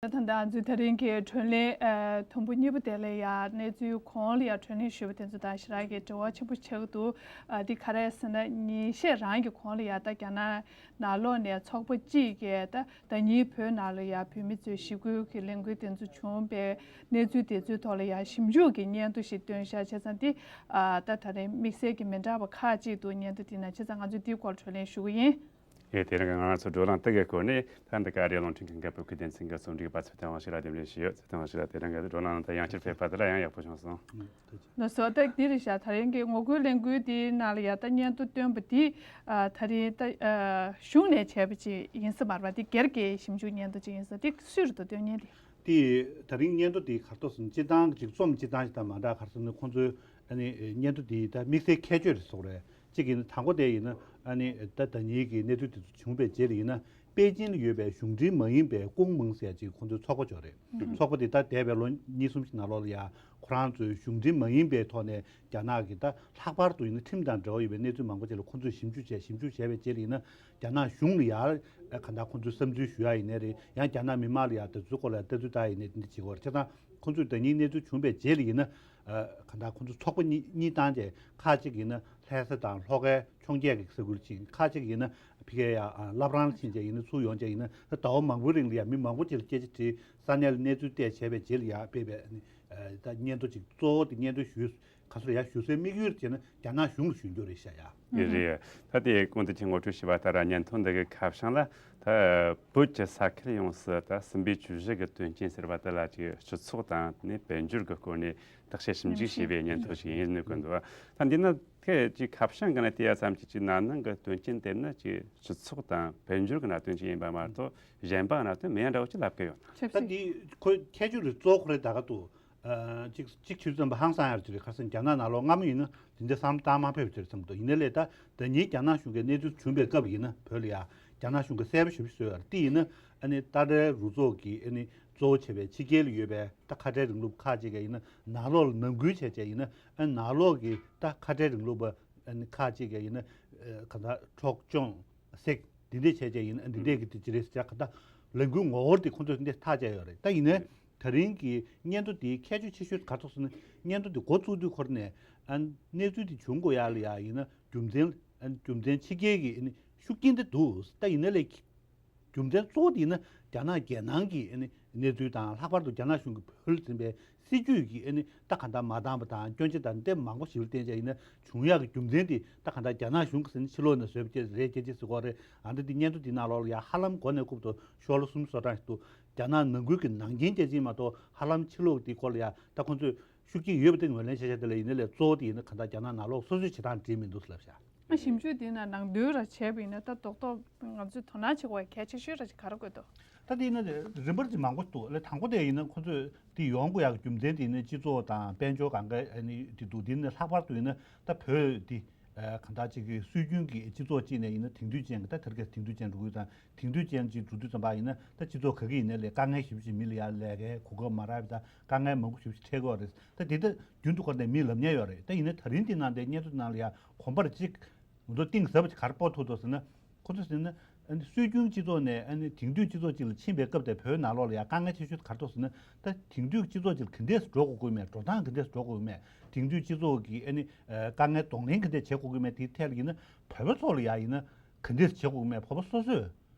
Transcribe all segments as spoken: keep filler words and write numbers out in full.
ད་ལྟ་ང་ཚོས་དེ་རིང་གི་བགྲོ་གླེང་ཨ་དུམ་བུ་གཉིས་པ་དེ་ལ་ཡང་གནས་ཚུལ་གོང་ལ་ཡང་བགྲོ་གླེང་ཞུས་པ་དེ་ཚོ་དང་ཞེ་དྲག་གི་འབྲེལ་བ་ཆེན་པོ་ཆགས་ཀྱི་འདུག་ཨ་འདི་ག་རེ་ཟེར་ན། ཉིན་ཤས་རང་གི་གོང་ལ་ཡང་ད་རྒྱ་ནག་ནང་ལོགས་ནས་ཚོགས་པ་གཅིག་གིས་ད་ཟླ་ཉིན་བོད་ནང་ལ་ཡང་བོད་མི་ཚོས་ཞི་རྒོལ་གྱི་ལས་འགུལ་དེ་ཚོ་བྱུང་བའི་གནས་ཚུལ་དེ་ཚོའི་ཐོག་ལ་ཡང་ཞིབ་འཇུག་གི་སྙན་ཐོ་ཞིག་བཏོན་ཤག་བྱས་ཙང་འདི་ཨ་ད་ད་རེས་དམིགས་བསལ་གྱི་མི་འདྲ་བ་ཁག་ཅིག་འདུག་སྙན་ཐོ་དེ་ནང་། བྱས་ཙང་ང་ཚོས་འདིའི་སྐོར་བགྲོ་གླེང་ཞུ་གི་ཡིན། ཨེ་དེ་རིང་ང་ཚོ་བགྲོ་གླེང་དེ་གའི་སྐོར་ནས་ད་འདི་ག་རེ་རླུང་འཕྲིན་ཁང་གི་བོད་སྐད་སྡེ་ཚན་གྱི་རྩོམ་སྒྲིག་པ་ཚེ་བརྟན་དབང་ཕྱུག་ལགས་འདེམས་ལས་ཞུས་ཡོད། ཚེ་བརྟན་དབང་ཕྱུག་ལགས་དེ་རིང་གི་བགྲོ་གླེང་ནང་ད་ཡང་བསྐྱར་ཕེབས་པ་དེ་ལ་ཡང་ཡག་པོ་བྱུང་སོང་། ལགས་སོ། ད་འདི་རེད་ཤག་ད་རིང་གི་ངོ་རྒོལ་ལས་འགུལ་འདིའི་ནང་ལ་ཡང་ད་སྙན་ཐོ་བཏོན་པ་འདི་ཨ་ད་རིང་ད་ཨ་གཞུང་ནས་བྱས་པ་ཅིག་ཡིན་ས་མ་རེད་པ། འདི་སྒེར་གྱི་ཞིབ་འཇུག་སྙན་ཐོ་ཅིག་ཡིན་ས། འདི་སུས་རེད་འདུག་བཏོན་མཁན་དེ། དེ་ད་རིང་སྙན་ཐོ་དེ་ག་རེ་ཟེར་ན་སྤྱིར་བཏང་གི་ཅིག་རྩོམ་སྤྱིར་བཏང་ཞིག་དང་མ་འདྲ། ག་རེ་ཟེར་ན་ཁོང་ཚོའི་ཨ་ནི་སྙན་ཐོ་དེ་ད་དམིགས་བསལ་ཁྱད་ཆོས་རེད་ཟེར་དགོས་རེད། གཅིག་ཡིན་ན་དང་པོ་དེ་ཡིན་ན་ཨ་ནི་ད་ཟླ་ཉིན་གྱི་གནས་ཚུལ་དེ་ཚོ་བྱུང་བའི་རྗེས་ལ་ཡིན་ན་པེ་ཅིན་ལ་ཡོད་པའི་གཞུང་འབྲེལ་མ་ཡིན་པའི་ཀུང་མང་ཟེར་ཅིག་ཁོང་ཚོའི་ཚོགས་པ་ཅིག་ཡོད་རེད། ཚོགས་པ་དེ་ད་འདས་པའི་ལོ་གཉིས་གསུམ་ཞིག་ནང་ལོགས་ལ་ཡ་ཁོ་རང་ཚོའི་གཞུང་འབྲེལ་མ་ཡིན་པའི་ཐོག་ནས་རྒྱ་ནག་གི་ད་ལྷག་པར་དུ་ཡིན་ན་ཁྲིམས་དང་འབྲེལ་བ་ཡོད་པའི་གནས་ཚུལ་མང་པོ་ཅིག་ལ་ཁོང་ཚོས་ཞིབ་འཇུག་བྱས། ཞིབ་འཇུག་བྱས་པའི་རྗེས་ལ་ཡིན་ན་རྒྱ་ནག་གཞུང་ལ་ཡ་གང་ལྟར་ཁོང་ཚོའི་བསམ་ཚུལ་ཞུ་ཡ་ཡིན་ནའི་རེད། ཡང་རྒྱ་ནག་མི་མང་ལ་ཡ་དེ་ཚོའི་སྐོར་ལ་ལྟ་ཚུལ་བལྟ་ཡ་ཡིན་ནའི་དེ་འདྲ་བྱེད་ཀྱི་ཡོད་རེད། བྱས་ཙང་ཁོང་ཚོས་ཟླ་ཉིན་གནས་ཚུལ་བྱུང་བའི་རྗེས་ལ་ཡིན་ན་གང་ལྟར་ཁོང་ཚོ་ཚོགས་པ་གཉིས་གཉིས་བཏང་བྱས། ཁག་ཅིག་ཡིན་ན་ལྷ་ས་དང་ལྷོ་ཁའི་འཕྱོངས་རྒྱས་ཀྱི་ས་ཁུལ་ཕྱིན། ཁག་ཅིག་ཡིན་ན་ཕ་གིའི་ཡ་བླ་བྲང་ཕྱིན་བྱས་ཡིན་ན། ཚུར་ཡོང་བྱས་ཡིན་ན་ད་ཟླ་བ་མང་པོའི་རིང་ལ་ཡ་མི་མང་པོ་ཅིག་ལ་སྐད་ཆ་དྲིས། ས་གནས་ལ་གནས་ཚུལ་བལྟས་བྱས་པའི་རྗེས་ལ་ཡ་སྤེལ་བའི་ཨ་ནི་ད་སྙན་ཐོ་ཅིག་གཙོ་བོ་དེ་སྙན་ཐོ་ཞུས། ག་ཚོད་ཡ་ཞུ་སའི་དམིགས་ཡུལ་བྱས་ན་རྒྱ་ནག་གཞུང་ལ་ཞུ་རྒྱུ་རེད་ཤག་ཡ། ཡོད་རེད། ད་དེ་གོང་དུ་ཅིག་ངོ་སྤྲོད་བྱས་པ་ལྟར་སྙན་ཐོ་འདི་གི་ཁ་བྱང་ལ་ད་བོད་ཀྱི་ས་ཁུལ་ཡོངས་སུ་ད་སྲིད་པའི་བཅུ་བཞི་གི་དོན་རྐྱེན་ཟེར་བ་དེ་ལ་ཅིག་སྤྱི་ཚོགས་དང་ནི་དཔལ་འབྱོར་གྱི་སྐོར་ནས་བརྟག་དཔྱད་ཞིབ་འཇུག་བྱས་པའི་སྙན་ཐོ་ཞིག་ཡིན་ནི་ཀུན་འདུག་ད་འདི་ན་ཁྱེད་ཀྱིས་ཁ་བྱང་གི་ནང་བལྟས་ཡ་ཙམ་གྱིས་ཅིག་ནང་ནང་གི་དོན་རྐྱེན་དེ་ནི་ཅིག་སྤྱི་ཚོགས་དང་དཔལ་འབྱོར་གྱི་གནད་དོན་ཅིག་ཡིན་པ་མ་གཏོགས་གཞན་པ་གནད་དོན་མིན་ཡ་འདྲ་བོ་ཅིག་ལབ་གི་ཡོད་ན། ད་འདི་ཁོའི་ཁྱད་ཆོས་རེད། གཙོ་བོ་ཁོ་རེ་ད་ག་འདུག་ཨ་གཅིག་གཅིག་ཆུ་ཚོད་པ་ཧང་སང་ཡར་གྱི་རེད། ཁ་སང་རྒྱ་ནག་ནང་ལོགས་སྔ་མོ་ཡིན་ན་དེ་འདྲའི་བསམ་བློ་བཏང་མ་ཕེབས་ཀྱི་རེད་བསམ་འདུག་ཡིན་ནའི་ལས་ད་ཟླ་ཉིན་རྒྱ་ནག་གཞུང་གིས་གནས་ཚུལ་བྱུང་བའི་སྐབས་ཡིན་ན་བོད་ལ་ཡ་རྒྱ་ནག་གཞུང་གིས་གསལ་པོ་ཞེ་པོ་བཟོས་ཡོད་རེད། དེ་ཡིན་ན་ཨ་ནི་ཏཱ་ཏའི་རུ་ཚོགས་ཀྱི་ཨ་ནི་གཙོ་བོ་བྱས་པའི་ཕྱི་རྒྱལ་ལ་ཡོད་པའི་ད་ཁ་བྲལ་རིང་ལུགས་ཁག་ཅིག་གིས་ཡིན་ན་ནང་ལོགས་ལ་ནང་ཁུལ་བྱས་བྱས་ཡིན་ན་ཨ་ནི་ནང་ལོགས་ཀྱི་ད་ཁ་བྲལ་རིང་ལུགས་པ་ཨ་ནི་ཁག་ཅིག་གིས་ཡིན་ན་ཨ་ག་ད་འཕྲོག་བཅོམ་བསད་འདི་འདྲས་བྱས་བྱས་ཡིན་ན་འདི་འདྲས་ཀྱི་དེ་ཅི་རེད་ཟེར་ག་ད་ལས་འགུལ་ངོ་བོར་དེ་ཁོང་ཚོས་འདི་ཐག་བཅད་ཡོད་རེད། ད་ཡིན་ནའི་ད་རིང་གི་སྙན་ཐོ་དེའི་ཁྱད་ཆོས་ཆེ་ཤོས་ག་རེ་ཟེར་ན་སྙན་ཐོ་དེ་འགོ་བཙུགས་དུས་ཁོ་རང་ནས་ཨ་གནས་ཚུལ་དེ་བྱུང་དགོས་ཡ་ལ་ཡ་ཡིན་ན་རྒྱུ་མཚན་ཨ་རྒྱུ་མཚན་ཕྱི་རྒྱལ་གྱི་ཨ་ནི་ཤུགས་རྐྱེན་དེ་འདུག་ད་ཡིན་ནའི་ལས་རྒྱུ་མཚན་གཙོ་བོ་དེ་ཡིན་ན་རྒྱ་ནག་རྒྱལ་ནང་གི་ཨ་ནི་གནས་ཚུལ་དང་། ལྷག་པར་དུ་རྒྱ་ནག་གཞུང་གིས་བོད་ལ་འཛིན་པའི་སྲིད་ཇུས་ཀྱི་ཨ་ནི་ད་གང་ལྟར་མ་འདང་བ་དང་སྐྱོན་ཆ་དང་དེ་མང་པོ་ཞིག་ལ་བརྟེན་བྱས་ཡིན་ན་བྱུང་ཡག་གི་རྒྱུ་མཚན་དེ་ད་གང་ལྟར་རྒྱ་ནག་གཞུང་གིས་ཟིན་ཕྱི་ལོགས་ནས་བཟོས་པ་ཅིག་རེད། སྐད་ཆ་ཟེར་དགོས་རེད། ཨ་འདྲ་དེ་སྙན་ཐོ་དེ་ནང་ལོགས་ལ་ཡ་ཧ་ལམ་འགོ་ནས་རྐུབ་ཏུ་ཤོ་ལོ་གསུམ་བཟོ་གྲངས་ཤིག་འདུག་རྒྱ་ནག་ནང་ཁུལ་གྱི་ནང་རྐྱེན་རྐྱང་ཅིག་མ་གཏོགས་ཧ་ལམ་ཕྱི་ལོགས་དེའི་སྐོར་ལ་ཡ་ད་ཁོང་ཚོས་ཤུགས་རྐྱེན་ཡོད་པ་དེ་ངོས་ལེན་བྱས་བྱས། དེ་ལ་ཡིན་ནའི་ལས་གཙོ་བོ་དེ་ཡིན་ན་གང་ལྟར་རྒྱ་ནག་ནང་ལོགས་སོ་སོས་བྱེད་སྟངས་འགྲིག་མི་འདུག་ལབ་ཤག་ཨ་ཞིབ་འཇུག་དེ་ན་ནང་དོན་ར་བྱས་པ་ཡིན་ན་ད་རྡོག་རྡོག་ང་ཚོས་དོ་སྣང་བྱེད་དགོས་པའི་གལ་ཆེ་ཤོས་ར་ཅིག་ག་རེ་དགོས་འདུག་ད་དེ་ཡིན་ན་རིམ་པར་ཅིག་མང་པོ་འདུག་ལས། དང་པོ་དེ་ཡིན་ན་ཁོ་ཚོས་དེ་ཡོང་དགོས་ཡག་གི་རྒྱུ་མཚན་དེ་ཡིན་ན་སྤྱི་ཚོགས་དང་དཔལ་འབྱོར་གང་ག་ཨ་ནི་དེ་འདུག་དེ་ནི་ལྷག་པར་དུ་ཡིན་ན་ད་བོད་དེ་གང་ལྟར་ཅིག་གི་སྲོལ་རྒྱུན་གྱི་སྤྱི་ཚོགས་གཅིག་ནས་ཡིན་ན་དེང་དུས་ཅན་གྱི་ད་དེར་ག་དེང་དུས་ཅན་འགྲོ་གི་དང་དེང་དུས་ཅན་ཅིག་འགྲོ་དུས་ཙམ་པ་ཡིན་ན་ད་སྤྱི་ཚོགས་ག་གི་ཡིན་ནའི་ལས་དཀའ་ངལ་ཞེ་པོ་ཅིག་མི་ལ་ཡ་ལས་ཀའི་གོ་སྐབས་མ་རག་པ་དང་དཀའ་ངལ་མང་པོ་ཞེ་པོ་ཅིག་འཕྲད་ཀྱི་ཡོད་རེད། ད་དེ་ད་རྒྱུན་དུ་ཁོ་ནས་མིས་ལབ་མཁན་ཡོད་རེད། ད་ཡིན་ནའི་ད་རིང་དེ་ནང་དེ་སྙན་ཐོ་ནང་ལ་ཡ་གོམ་པ་རེ་གཅིག་ང་ཚོ་གཏིང་ཟབ་པ་ཅིག་ག་རེ་སྤོ་ཐུབ་འདུག་ཟེར་ན། ཁོ་ཚོ་ཟེར་ན་ཨ་ནི་སྲོལ་རྒྱུན་སྤྱི་ཚོགས་ནས་ཨ་ནི་དེང་དུས་སྤྱི་ཚོགས་ཅིག་ལ་ཕྱིན་པའི་སྐབས་དེ་བོད་ནང་ལོགས་ལ་ཡ་དཀའ་ངལ་ཆེ་ཤོས་ག་རེ་འདུག་ཟེར་ན། ད་དེང་དུས་སྤྱི་ཚོགས་ཅིག་ལ་ག་འདྲས་འགྲོ་དགོས་ཀྱི་མེད། འགྲོ་སྟངས་ག་འདྲས་འགྲོ་དགོས་ཀྱི་མེད། དེང་དུས་སྤྱི་ཚོགས་ཀྱི་ཨ་ནི་དཀའ་ངལ་གདོང་ལེན་ག་འདྲས་བྱེད་དགོས་ཀྱི་མེད། དེའི་ཐད་ལ་ཡིན་ན་བོད་པ་ཚོ་ལ་ཡ་ཡིན་ན་ག་འདྲས་བྱེད་དགོས་ཀྱི་མེད། བོད་པ་སོ་སོས་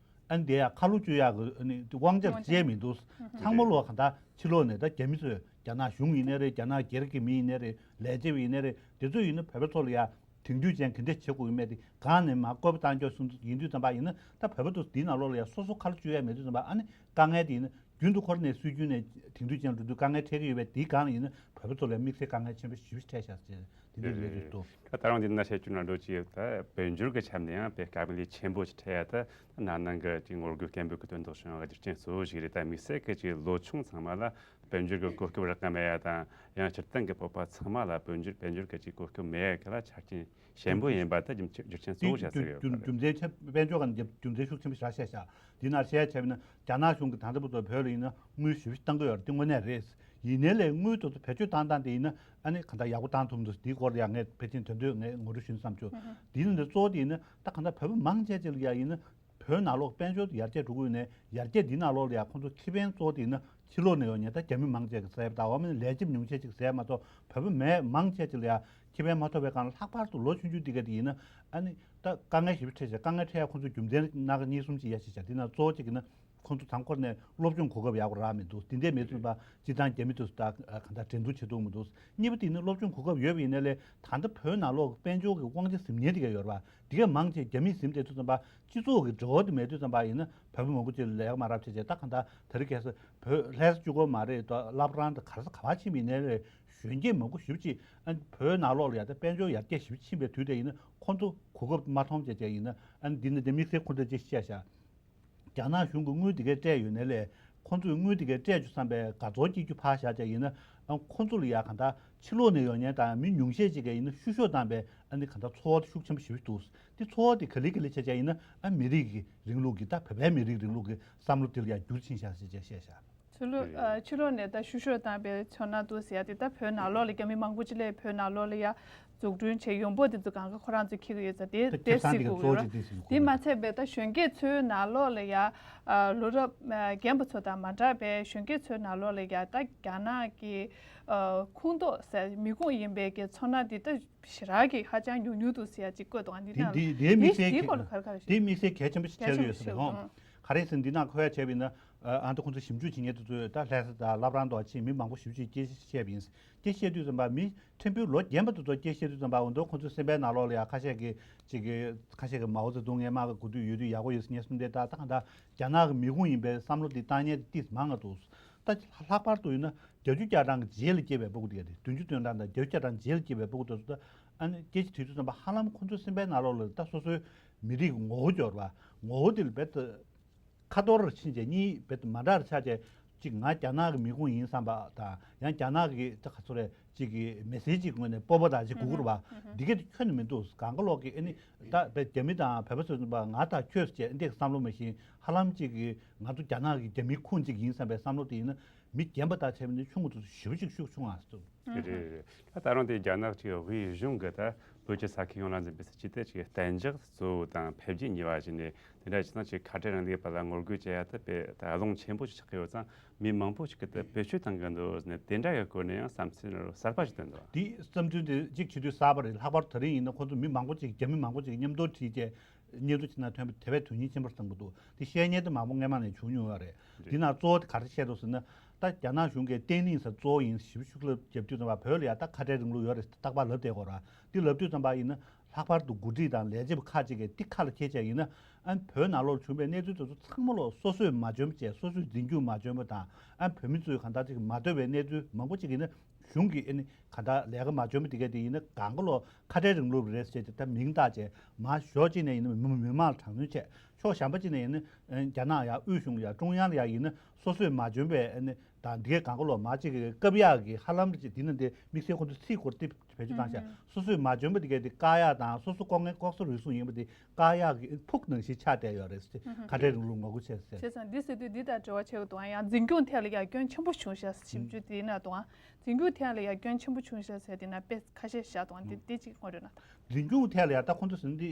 ཨ་ནི་དེ་ཡ་ཁ་ལོ་བཅུག་ཡག་གི་ཨ་ནི་དབང་ཆ་ལ་དབང་ཆ་ཅི་ཡང་མི་འདུག་ཚང་མ་ལོག་ག་ད་ཕྱི་ལོགས་ནས་ད་རྒྱ་མི་ཚོས་རྒྱ་ནག་གཞུང་ཡིན་ནའི་རེད། རྒྱ་ནག་སྒེར་གྱི་མི་ཡིན་ནའི་རེད། ལས་བྱེད་པ་ཡིན་ནའི་རེད། དེ་ཚོ་ཡིན་ན་བོད་པ་ཚོ་ལ་ཡ་དེང་དུས་ཅན་ག་འདྲས་བྱེད་དགོས་ཀྱི་མེད་དེ་གང་ནས་མ་བཀོད་པ་བཏང་ཆོག་གསུང་ཡིན་དུས་ཙམ་པ་ཡིན་ན། ད་བོད་པ་ཚོ་འདིའི་ནང་ལོགས་ལ་ཡ་སོ་སོ་ཁ་ལོ་བཅུག་ཡ་མེད་དུས་ཙམ་པ་ཨ་ནི་དཀའ་ངལ་དེ་ཡིན་ན་རྒྱུན་དུ་ཁོ་རང་ནས་སྲོལ་རྒྱུན་ནས་དེང་དུས་ཅན་འགྲོ་དུས་དཀའ་ངལ་འཕྲད་ཀྱི་ཡོད་པས། དེའི་སྒང་ལ་ཡིན་ན་བོད་པ་ཚོ་ལ་དམིགས་བསལ་དཀའ་ངལ་ཆེན་པོ་ཞེ་པོ་ཅིག་འཕྲད་ཤག་ཟེར་དེ་འདྲའི་གནས་ཚུལ་འདུག་ད་ད་རུང་འདི་ན་བཤད་རྒྱུ་ན་འགྲོ་ཅིག་ད་དཔལ་འབྱོར་གྱི་ཆ་ནས་ཡང་དཔེ་དཀའ་ལས་ཆེན་པོ་ཞིག་འཕྲད་ཡ། ད་ནང་ནང་གི་ཅིག་ངོ་རྒོལ་སྐད་འབོད་ཀྱི་དོན་དུ་བྱུང་བ་རྒྱུ་རྐྱེན་གཙོ་བོ་ཞིག་རེད། ད་དམིགས་བསལ་གྱི་ཅིག་ལོ་ཆུང་ཚང་མ་ལ་དཔལ་འབྱོར་གྱི་གོ་སྐབས་རག་གི་མེད་ཡ་དང་། ཡང་སྤྱིར་བཏང་གི་བོད་པ་ཚང་མ་ལ་དཔལ་འབྱོར་དཔལ་འབྱོར་གྱི་ཅིག་གོ་སྐབས་མེད་ཡ་གི་ལ་ཆ་རྐྱེན་ཞན་པོ་ཡིན་པ་ད་རྒྱུ་རྒྱུ་རྐྱེན་གཙོ་བོ་ཆགས་ཟེར་གི་ཡོད་པ་རེད། རྒྱུ་མཚན་ཆེ་དཔལ་འབྱོར་གྱི་རྒྱུ་མཚན་ཤུགས་ཆེན་པོ་ཞིག་རག་ཤག་ཤག་འདི་ནང་བཤད་ཆེ་བ་ན་རྒྱ་ནག་གཞུང་གིས་ད་ལྟ་བར་དུ་བོད་ལ་ཡིན་ན་དངུལ་ཞེ་པོ་ཅིག་བཏང་གི་ཡོད་རེད། འདི་དངོས་གནས་རེད། ཡིན་ནའི་ལས་དངུལ་དེ་ཚོ་བེད་སྤྱོད་བཏང་སྟངས་དེ་ཡིན་ན་ཨ་ནི་གང་ལྟར་ཡག་པོ་བཏང་ཐུབ་མི་འདུག་འདིའི་སྐོར་ལ་ཡང་ངས་ཕལ་ཆེར་དོན་དུ་ངས་ངོ་སྤྲོད་ཞུ་ན་བསམ་བྱུང་། འདི་ནི་འདི་གཙོ་བོ་དེ་ཡིན་ན་ད་གང་ལྟར་བོད་པ་མང་ཆེ་ཅིག་ལ་ཡ་ཡིན་ན། བོད་ནང་ལོགས་དཔལ་འབྱོར་ཡར་རྒྱས་འགྲོ་གི་ཡོད་ནའི་ཡར་རྒྱས་འདི་ནང་ལོགས་ལ་ཡང་ཁོང་ཚོ་ཁེ་ཕན་གཙོ་བོ་དེ་ཡིན་ན་ཕྱི་ལོགས་ནས་ཡོང་མཁན་ད་རྒྱ་མི་མང་ཆེ་གིས་ཟས་པ་དང་འོག་མིན་ལས་བྱེད་ཉུང་ཤས་ཅིག་ཟས་མ་གཏོགས་བོད་པ་མི་མང་ཆེ་ཅིག་ལ་ཡང་ཁེ་ཕན་མ་ཐོབ་པའི་སྒང་ལ་ལྷག་པར་དུ་ལོ་ཆུང་ཆུང་འདི་ག་དེ་ཡིན་ན་ཨ་ནི་ད་དཀའ་ངལ་ཞེ་པོ་འཕྲད་བྱས། དཀའ་ངལ་འཕྲད་ཡ་ཁོང་ཚོ་རྒྱུ་མཚན་སྣ་ཁ་གཉིས་གསུམ་ཅིག་ཡ་ཞིག་བྱ། དེ་ན་གཙོ་བོ་གཅིག་ཡིན་ན་ཁོང་ཚོ་དང་ཁོར་ནས་སློབ་སྦྱོང་གོ་སྐབས་ཡག་པོ་རག་མི་འདུག་དེ་འདྲས་མེད་དུས་ཙམ་པ་སྤྱིར་བཏང་རྒྱ་མི་དེ་ཚོ་ད་གང་ལྟར་འགྲན་བསྡུར་བྱེད་ཐུབ་མི་འདུག་གཉིས་པ་དེ་ནི་སློབ་སྦྱོང་གོ་སྐབས་ཡོད་པ་ཡིན་ན་ལས་ད་ལྟ་བོད་ནང་ལོགས་དཔལ་འབྱོར་གྱི་དབང་ཆ་ཟིན་མཁན་དེ་ག་ཡོད་རེད་པ། དེ་གས་མང་ཆེ་རྒྱ་མིས་ཟིན་བསྡད་དུས་ཙམ་པ་སྤྱི་ཚོགས་ཀྱི་འབྲེལ་བ་དེ་མེད་དུས་ཙམ་པ་ཡིན་ན་བོད་པ་མང་པོ་ཅིག་ལས་ཀ་མ་རག་བྱས་བྱས། ད་གང་ལྟར་ད་རེས་གལ་སྲིད་བོད་ལྷ་ས་གཅིག་པོ་མ་རེད་དོ། བླ་བྲང་དང་ག་ས་ག་པར་ཕྱིན་པ་ཡིན་ན་རེད། གཞོན་སྐྱེས་མང་པོ་ཞེ་པོ་ཅིག་ཨ་ནི་བོད་ནང་ལོགས་ལ་ཡ་ད་དཔལ་འབྱོར་ཡར་རྒྱས་ཞེ་པོ་ཕྱིན་པའི་དུས་དེ་ཡིན་ན་ཁོང་ཚོ་གོ་སྐབས་མ་མཐོང་བྱས་བྱས་ཡིན་ན། ཨ་ནི་འདི་ནི་དེ་དམིགས་བསལ་ཁོང་ཚོས་ཅིག་བཤད་ཤག་རྒྱ་ནག་གཞུང་གིས་དངུལ་དེ་གའི་སྤྲད་ཡོད་ནའི་ལས་ཁོང་ཚོས་དངུལ་དེ་གའི་སྤྲད་རྒྱུ་བསམ་པའི་དགའ་ཚོར་སྐྱེ་རྒྱུ་ཕར་བཞག་བྱས་ཡིན་ན། ཨ་ཁོང་ཚོ་ལ་ཡ་གང་ལྟར་ཕྱི་ལོགས་ནས་ཡོང་མཁན་དང་མི་ཉུང་ཤས་ཅིག་གིས་ཡིན་ན་བཤུ་གཞོག་བཏང་བའི་ཨ་ནི་གང་ལྟར་ཚོར་བ་དེ་ཤུགས་ཆེན་པོ་ཞེ་པོ་ཅིག་འདུག་དེ་ཚོར་བ་དེ་ག་ལེ་ག་ལེ་བྱས་བྱས་ཡིན་ན་ཨ་མི་རིགས་ཀྱི་རིང་ལུགས་ཀྱི་ད་བོད་པའི་མི་རིགས་རིང་ལུགས་ཀྱི་བསམ་བློ་དེ་ལ་ཡ་འགྱུར་ཕྱིན་ཤག་ཅེས་བཤད་ཤག་ཕྱི་ལོགས་ཨ་ཕྱི་ལོགས་ནས་ད་བཤུ་གཞོག་བཏང་བའི་ཚོར་སྣང་འདུག་ཟེར་ཡ་དེ། ད་བོད་ནང་ལོགས་ལ་རྒྱ་མི་མང་པོ་ཅིག་སླེབས། བོད་ནང་ལོགས་ལ་ཡ་འཛུགས་སྐྲུན་བྱས། ཡོང་འབབ་དེ་ཚོ་གང་ག་ཁོ་རང་ཚོས་འཁྱེར་གྱི་ཡོད་ཙང་དེ་ད་དེ་ཁེ་བཟང་སྲིད་དེ་ག་དགོས་གཙོ་བོ་ཡོད་ར། ཅིག་དེ་སྲིད་དགོས་དེ་མ་ཡོད་ད། ཚད་པའི་ད་གཞོན་སྐྱེས་ཚོའི་ནང་ལོགས་ལ་ཡ་ཨ་ལོ་རབས་ཨ་རྒན་པ་ཚོ་དང་མ་འདྲ་བའི་གཞོན་སྐྱེས་ཚོའི་ནང་ལོགས་ལ་ཡ་ད་རྒྱ་ནག་གི་ཨ་ཁོངས་གཏོགས་ཟེར་མི་ཁུངས་ཡིན་པའི་གི་ཚོར་སྣང་དེ་ད་ཞེ་དྲག་གི་ཧ་ཅང་ཉུང་ཉུང་འདུག་ཟེར་ཡ་ཅིག་བཀོད་འདུག་ཨ་འདི་དེ་ནང་ལ་དེ་དེའི་དེ་དམིགས་བསལ་དེའི་གལ་སྐོར་ལ་ག་རེ་ག་རེ་དེའི་དམིགས་བསལ་གལ་ཆེན་པོ་ཞིག་ཆགས་ཀྱི་ཡོད་ས་རེད་ཧོ། ག་རེ་ཟེར་ན་འདི་ནང་ཁོ་ཡ་བྱས་པ་ཡིན་ན། ཨ་ཨ་འདི་ཁོང་ཚོ་ཞིབ་འཇུག་བྱེད་མཁན་དེ་ཚོས་ད་ལྷ་ས་དང་བླ་བྲང་དུ་ཕྱིན་མི་མང་པོ་ཞེ་པོ་ཅིག་སྐད་ཆ་བཤད་པ་ཡིན། སྐད་བཤད་དུས་ཙམ་པ་མི་ཕྲན་བུ་ལོ་རྒན་པ་དེ་ཚོ་སྐད་བཤད་དུས་ཙམ་པ་འོ་འདུག་ཁོང་ཚོའི་སེམས་པའི་ནང་ལོགས་ལ་ཡ་ཁ་ཤས་ཀྱིས་ཅིག་གི་ཁ་ཤས་ཀྱིས་མའོ་ཙེ་ཏུང་སྔས་མ་གི་དགོས་དུས་ཡོད་དུས་ཡག་པོ་ཡོད་ཟེར་མཁན་གསུངས་ཏེ། ད་ད་གང་ལྟར་རྒྱ་ནག་གི་མི་ཁུངས་ཡིན་པའི་བསམ་བློ་དེ་བཏང་མཁན་དེ་ཏིས་མང་ང་འདུག་ད་ལྷག་པར་དུ་ཡིན་ན་བརྒྱད་ཅུ་གྱ་གྲངས་ཀྱི་རྗེས་ལ་སྐྱེས་པའི་སྤུ་གུ་དེ་ག་རེད། བདུན་ཅུ་དོན་གྲངས་དང་བརྒྱད་ཅུ་གྱ་གྲངས་རྗེས་ལ་སྐྱེས་པའི་སྤུ་གུ་དེ་ཚོ་ད་ཨ་ནི་སྐད་ཆ་དྲིས་དུས་ཙམ་པ་ཧ་ལམ་ཁོང་ཚོའི་སེམས་པའི་ནང་ལོགས་ལ་ད་སོ་སོའི་མི་རིགས་ཀྱི་ངོ་བོ་འབྱོར་བ། ངོ་བོ་དེ་ལ་རྦད་དེ་ཁ་ཐོར་རུ་ཕྱིན་བྱས་གཉིས་རྦད་དེ་མ་འདྲ་རུ་ཆགས་བྱས། གཅིག་ང་རྒྱ་ནག་གི་མི་ཁུངས་ཡིན་བསམ་པ་དང་། ཡང་རྒྱ་ནག་གི་ད་ག་ཚོད་རེད། གཅིག་གི་མི་སེར་གཅིག་ངོས་ནས་སྤོབས་པ་དང་གཅིག་གུག་གུག་རེད་པ། འདི་ག་དེ་ཁྱོན་ནས་མི་འདུག་གང་ག་ལོག་གི་ཨ་ནི་ད་རྦད་རྒྱ་མི་དང་བོད་པ་ཚོ་ཡིན་པ་ང་དང་ཁྱོད་ཟེར་བྱས་འདི་བསམ་བློ་མ་བཞེངས། ཧ་ལམ་གཅིག་གི་ང་ཚོ་རྒྱ་ནག་གི་རྒྱ་མིའི་ཁུངས་གཅིག་ཡིན་བསམ་པའི་བསམ་བློ་དེ་ཡིན་ན། མི་རྒན་པ་དང་བྱས་པ་ཡིན་ན་ཆུང་ངུ་དེ་ཚོ་ཞེ་པོ་ཅིག་ཤུགས་ཆུང་བ་ཟེར། རེད་རེད་རེད། ད་ད་རུང་དེ་རྒྱ་ནག་གི་དབུས་གཞུང་གིས་ད་བོད་ཀྱི་ས་ཁུལ་ཡོངས་ལ་འཛིན་པའི་སྲིད་ཇུས་དེ་ཅིག་གཏན་འཇགས་གཙོ་བོ་དང་འཕེལ་རྒྱས་གཉིས་པ་བྱས་ནས། དེ་འདྲ་བྱས་ཙང་ཅིག་ཁ་བྲལ་རིང་ལུགས་པ་ལ་ངོ་རྒོལ་བྱེད་ཡ་དེ་དཔེ་ད་རླུང་ཆེན་པོ་ཞིག་ཆགས་ཀྱི་ཡོད་ཙང་། མི་མང་པོ་ཞིག་གིས་དེ་བེད་སྤྱོད་གཏོང་གི་འདུག་ཟེར་ནས་དེ་འདྲ་གི་སྐོར་ནས་ཡང་བསམ་ཚུལ་གསར་པ་ཞིག་བཏོན་འདུག་དེའི་བསམ་ཚུལ་དེ་གཅིག་བྱེད་དུས་གསར་པ་རེད། ལྷག་པར་དུ་དེ་རིང་ཡིན་ན་ཁོང་ཚོ་མི་མང་པོ་ཅིག་རྒྱ་མི་མང་པོ་ཅིག་མཉམ་དུ་ཁྲིད་བྱས་སྙན་ཐོ་ཅིག་ནང་ཐོན་པ་དེ་བས་དོན་སྙིང་ཆེན་པོ་བསམ་གྱི་འདུག་དེ་བཤད་མཁན་དེ་མང་པོ་སྔས་མ་ནས་བྱུང་མྱོང་ཡོད་རེད། འདི་ནང་གཙོ་བོ་དེ་ག་རེ་བཤད་འདུག་ཟེར་ན། ད་རྒྱ་ནག་གཞུང་གིས་བརྟན་ལྷིང་ཟེར་གཙོ་བོ་ཡིན་ཞེ་པོ་ཤུགས་ལ་རྒྱབ་དུས་ཙམ་པ་བོད་ལ་ཡ་ད་ཁ་བྲལ་རིང་ལུགས་ཡོད་རེད་རྟག་པར་ལབ་བསྡད་ཀྱི་ཡོད་རེད། འདི་ལབ་དུས་ཙམ་པ་ཡིན་ན་ལྷག་པར་དུ་འགོ་ཁྲིད་དང་ལས་བྱེད་པ་ཁག་ཅིག་གིས་འདི་ཁ་ལ་འཁྱེར་བྱས་ཡིན་ན། ཨ་ནི་བོད་ནང་ལོགས་བྱུང་བའི་གནས་ཚུལ་དེ་ཚོ་ཚང་མ་ལོག་སོ་སོས་མ་འཇོན་པ་བྱས། སོ་སོས་འཛིན་སྐྱོང་མ་འཇོན་པ་དང་། ཨ་ནི་བོད་མི་ཚོས་གང་ལྟར་ཅིག་མ་འདོད་པའི་གནས་ཚུལ་མང་པོ་ཅིག་ཡིན་ན། གཞུང་གིས་ཨ་ནི་གང་ལྟར་ལས་ཀ་མ་འཇོན་པ་དེ་ག་དེ་ཡིན་ན་གང་ག་ལོག་ཁ་བྲལ་རིང་ལུགས་རེད་ཟེར་ཏེ་ད་མིང་བཏགས་བྱས། མ་ཕྱོགས་གཅིག་ནས་ཡིན་ན་མི་མི་མང་ལ་དྲག་གནོན་བྱས། ཕྱོགས་གཞན་པ་གཅིག་ནས་ཡིན་ན་ཨ་ནི་རྒྱ་ནག་ཡ་དབུས་གཞུང་ལ་ཡ་ཀྲུང་དབྱང་ལ་ཡ་ཡིན་ན་སོ་སོས་མ་འཇོན་པའི་ཨ་ནི་དང་། འདི་གས་གང་ག་ལོག་མ་གཅིག་གི་བཀབ་ཡག་གི་ཧ་ལམ་རེ་ཅིག་འདི་ནི་འདི་དམིགས་བསལ་ཁོང་ཚོ་ཚིག་སྐོར་ཏི་བེད་སྤྱོད་བཏང་ཤག་སོ་སོས་མ་འཇོན་པ་འདི་གས་འདི་བཀག་ཡག་དང་། སོ་སོ་ལྐོག་རྔན་ལྐོག་ཟ་རུལ་སུངས་ཡིན་པ་འདི་བཀག་ཡག་གི་ཕུག་ནང་བཞིན་ཆགས་བསྡད་ཡོད་རེད་ཟེར། ཁ་བྲལ་རིང་ལུགས་ངོ་རྒོལ་བྱས་ཟེར། བྱས་ཙང་འདི་ཟེར་དུས་འདི་དང་འབྲེལ་བ་ཆེ་བ་འདུག་ཡང་འཛིན་སྐྱོང་ཐད་ལ་ཡ་སྐྱོན་ཆེན་པོ་བྱུང་ཤག་ཞིབ་འཇུག་དེའི་ནང་དུའང་འཛིན་སྐྱོང་ཐད་ལ་ཡ་སྐྱོན་ཆེན་པོ་བྱུང་ཤག་ཟེར་དེ་ན་དཔེ་ཁ་ཤས་བཞག་དང་འདི་འདི་གཅིག་དངོས་འབྲེལ་ན། འཛིན་སྐྱོང་ཐད་ལ་ཡ་ད་ཁོང་ཚོ་ཟིན་འདི།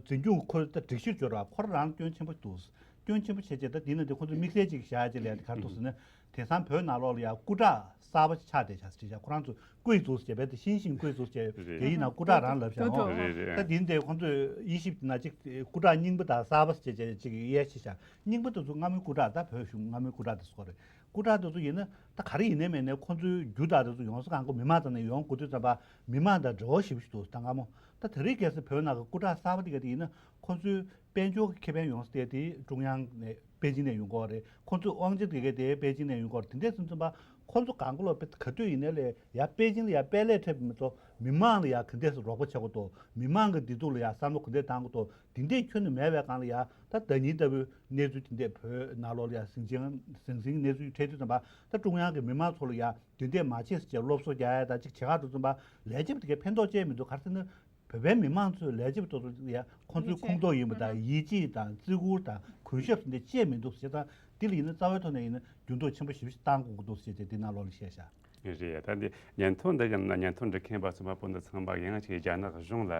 འཛིན་སྐྱོང་ཁོ་ད་སྒྲིག་གཞིར་འབྱོར་བ་ཁོ་རང་སྐྱོན་ཆེན་པོ་འདུག་སྐྱོན་ཆེན་པོ་བྱས་རྗེས་ད་འདི་ནི་འདི་ཁོང་ཚོ་དམིགས་བསལ་ཅིག་བཞག་རྗེས་ལ་ག་རེ་འདུག་ཟེར་ན། དེང་སང་བོད་ནང་ལོགས་ལ་ཡ་སྐུ་དྲག་གསར་པ་ཆགས་བསྡད་ཤག་ཟེར་བྱས། ཁོ་རང་ཚོ་ཀུའེ་ཙུའུ་ཟེར་བྱས་པས་དེ་ཤིང་ཤིང་ཀུའེ་ཙུའུ་ཟེར་བྱས། རེད། དེ་ཡིན་ན་སྐུ་དྲག་རང་ལབ་ཤག་འོ། རེད་རེད། ད་འདི་འདི་ཁོང་ཚོས་དབྱེ་ཞིབ་ན་ཅིག་སྐུ་དྲག་རྙིང་པ་དང་གསར་པ་ཟེར་བྱས་ཅིག་དབྱེ་ཞིབ་བྱས། རྙིང་པ་དེ་ཚོ་སྔ་མོའི་སྐུ་དྲག་ད་བོད་གཞུང་སྔ་མོའི་སྐུ་དྲག་དེ་ཚོ་རེད། སྐུ་དྲག་དེ་ཚོ་ཡིན་ན་ད་ག་རེ་ཡིན་ནའི་མིན་ནའི་ཁོང་ཚོའི་རྒྱུ་དང་དེ་ཚོ་ཡོངས་སུ་གང་ག་མི་མང་ཚོ་ནས་ཡོང་དགོས་དུས་ཙམ་པ་མི་མང་དང་འབྲེལ་བ་ཞེ་པོ་ཞིག་འདུག་ད་སྔ་མོ། ད་དེ་རིང་ཁ་སང་བོད་ནང་གི་སྐུ་དྲག་གསར་པ་དེ་ག་དེ་ཡིན་ན་ཁོང་ཚོའི་དཔལ་འབྱོར་གྱི་ཁེ་ཕན་ཡོངས་སུ་དེ་དེ་ཀྲུང་དབྱང་ནས་པེ་ཅིང་ནས་ཡོང་གི་ཡོད་རེད། ཁོང་ཚོའི་དབང་ཆ་དེ་ག་དེ་པེ་ཅིང་ནས་ཡོང་གི་ཡོད་རེད། དེ་འདྲས་སོང་ཙམ་པ་ཁོང་ཚོ་གང་ག་ལོག་པེ་ག་དུས་ཡིན་ནའི་ལས་ཡ་པེ་ཅིང་ལ་ཡ་པད་ལས་འཕྲད་པ་མ་གཏོགས་མི་མང་ལ་ཡ་ག་འདྲས་སེ་རོགས་པ་བྱེད་དགོས་འདུག་མི་མང་གི་བདེ་སྡུག་ལ་ཡ་བསམ་བློ་ག་འདྲས་གཏང་དགོས་འདུག་དེ་འདྲས་ཁྱོན་ནས་མེད་པའི་སྒང་ལ་ཡ་ད་ཟླ་ཉིན་ལྟ་བུའི་གནས་ཚུལ་དེ་འདྲས་བོད་ནང་ལོགས་ལ་ཡ་ཟིང་ཆེན་ཟང་ཟིང་གནས་ཚུལ་འཕྲད་དུས་ཙམ་པ་ད་ཀྲུང་དབྱང་གིས་མི་མང་ཚོ་ལ་ཡ་དེ་འདྲས་མ་བྱེད་ཟེར་བྱས་སློབ་གསོ་རྒྱག་ཡ་ད་ཅིག་བྱེད་ག་འགྲོ་ཙམ་པ་ལས་བྱེད་པ་དེ་གས་ཕན་ཐོགས་ཅི་ཡང་མི་འདུག་ག་རེ་ཟེར་ན་བོད་པའི་མི་མང་ཚོས་ལས་བྱེད་པ་དེ་ཚོ་ལ་ཡ་ཁོང་ཚོའི་ཡིད་ཆེས། ཁོངས་གཏོགས་ཡིན་པ་དང་ཨུ་ཧུ། ཡིད་ཆེས་དང་བརྩི་བཀུར་དང་གུས་ཞབས་དེ་འདྲས་ཅི་ཡང་མི་འདུག་ཟེར། ད་ དེ་ལ་ཡིན་ན་རྩ་བའི་ཐོག་ནས་ཡིན་ན་འགྱུར་ལྡོག་ཆེན་པོ་ཞེ་པོ་ཞིག་བཏང་དགོས་ཀྱི་འདུག་ཟེར་བྱས་དེ་ནང་ལོགས་ལ་བཤད་ཤག་རེད་རེད། ད་འདི་སྙན་ཐོ་འདི་གི་ནང་སྙན་ཐོ་འབྲི་མཁན་པ་ཚོ་མ་པོ་འདི་ཚང་མ་ཡང་ཅིག་རྒྱ་ནག་གཞུང་ལ་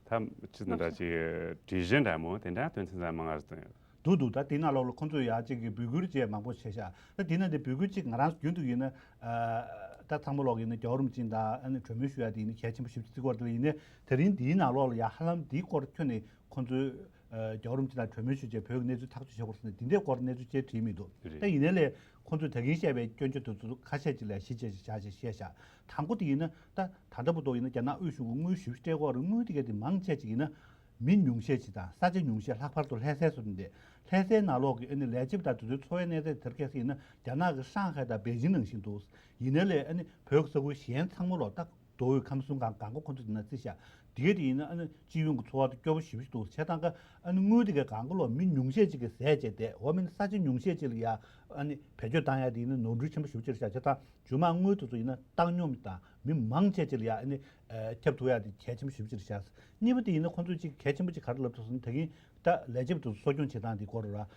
ཐབས་ཅི་འདྲ་ཅིག་གྲོས་གཞི་འདྲ་མོ་དེ་འདྲ་སྟོན་ཚུལ་ཙམ་མང་ང་རེད་སྟོན་ཡོད། འདུག་འདུག་ད་དེ་ནང་ལོགས་ལ་ཁོང་ཚོས་ཡ་གཅིག་གི་འབོད་སྐུལ་བཅས་མང་པོ་བྱས་ཤག་ད་དེ་ནང་དེ་འབོད་སྐུལ་གཅིག་ང་རང་རྒྱུན་དུ་ཡིན་ན་ཨ་ད་ཚང་མ་ལོག་ཡིན་ན་རྒྱལ་བ་རིན་པོ་ཆེ་དང་ཨ་ནི་གྲོས་མོལ་ཞུ་ཡ་དེ་ཡིན་ན་གལ་ཆེན་པོ་ཞེ་པོ་ཅིག་བརྩི་གི་ཡོད་རེད། དེ་ལ་ཡིན་ནའི་དེ་རིང་འདིའི་ནང་ལོགས་ལ་ཡ་ཧ་ལམ་འདིའི་སྐོར་ཁྱོན་ནས་ཁོང་ཚོས་ཨ་རྒྱལ་བ་རིན་པོ་ཆེ་དང་གྲོས་མོལ་ཞུ་བྱས་བོད་ཀྱི་གནས་ཚུལ་ཐག་གཅོད་བྱེད་དགོས་ཟེར་ནས་འདི་འདྲའི་སྐོར་གནས་ཚུལ་ཅིག་བྲིས་མི་འདུག་རེད། ད་ཡིན་ནའི་ལས་ཁོང་ཚོས་ད་གིན་བཤད་པའི་སྐྱོན་བརྗོད་དེ་ཚོ་ཁ་ཤས་ཅིག་ལ་གཞི་བྱས་བཞག་བྱས་བཤད་བཞག་དང་པོ་དེ་ཡིན་ན་ད་ད་ལྟ་བར་དུ་ཡིན་ན་རྒྱ་ནག་དབུས་གཞུང་གི་དངུལ་ཞེ་པོ་སྤྲད་ཀྱི་ཡོད་རེད། དངུལ་དེ་ག་དེ་མང་ཆེ་ཅིག་ཡིན་ན་མི་ཉུང་ཤས་ཅིག་དང་ས་ཆ་ཉུང་ཤས། ལྷག་པར་དུ་ལྷ་སའི་བཟོ་འདྲ་ལྷ་སའི་ནང་ལོགས་ཀྱི་ཨ་ནི་ལས་བྱེད་པ་དང་དེ་ཚོའི་འཚོ་བའི་གནས་ཚད་དེར་ཁ་གསལ་ཡིན་ན་རྒྱ་ནག་གི་ཧྲང་ཧའེ་དང་པེ་ཅིང་ནང་བཞིན་འདུག་ཡིན་ནའི་ལས་ཨ་ནི་བོད་ཀྱི་ས་ཁུལ་གཞན་ཚང་མ་ལོག་ད་མདོ་དབུས་ཁམས་གསུམ་གང་གང་ག་ཁོང་ཚོ་དེ་ན་རྩིས་བཞག་དེ་ག་དེ་ཡིན་ན་ཨ་ནི་སྤྱི་ཡོངས་ཀྱི་འཚོ་བ་དེ་སྐྱོ་པོ་ཞེ་པོ་ཞིག་འདུག་བྱས་ཙང་ཀ་ཨ་ནི་དངུལ་དེ་ག་གང་ག་ལོག་མི་ཉུང་ཤས་ཅིག་གིས་ཟས་བྱས་བསྡད། འོ་མིན་ས་ཆ་ཉུང་ཤས་ཅིག་ལ་ཡ་ཨ་ནི་བེད་སྤྱོད་བཏང་ཡ་དེ་ཡིན་ན་ནོར་འཁྲུལ་ཆེན་པོ་ཞེ་པོ་ཅིག་རེད་ཤག་བྱས་ཙང་རྗེས་མ་དངུལ་དེ་ཚོ་ཡིན་ན་བཏང་སྙོམས་དང་མི་མང་ཆེ་ཅིག་ལ་ཡ་ཨ་ནི་ཨ་ཁྱབ་ཐུབ་ཡ་དེ་གལ་ཆེན་པོ་ཞེ་པོ་ཅིག་རེད་ཤག་གཉིས་པ་དེ་ཡིན་ན་ཁོང་ཚོས་ཅིག་གལ་ཆེན་པོ་ཅིག་ག་རེ་ལབ་ཐུབ་སོང་ན་ད་གིན་ད་ལས་བྱེད་པ་དེ་ཚོ་གསོ་སྐྱོང་བྱེད་སྟངས་དེའི་སྐོར་ལ་